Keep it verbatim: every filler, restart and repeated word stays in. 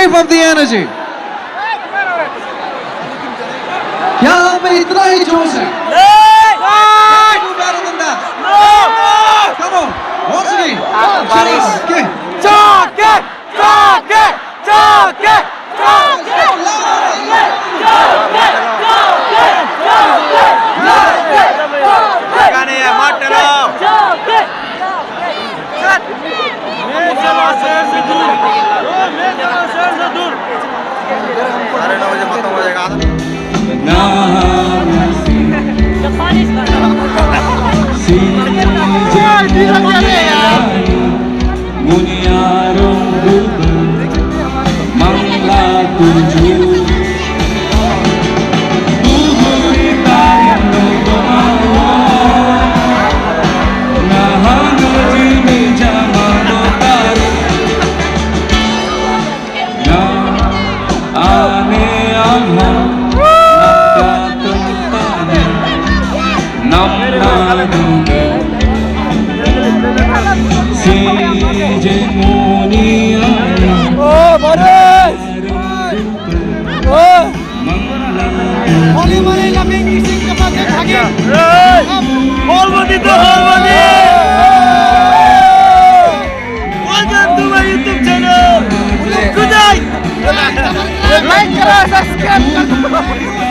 Of the energy. क्या हम में इतना ही जोश है? Do better than that. Come on. Once again. Come on. Okay. Oh, Boris! Oh! Holy Mary, loving, kissing, kapag, haging. Hey! Whole body to whole body! Welcome to my YouTube channel! Good night! Like करो, subscribe करो।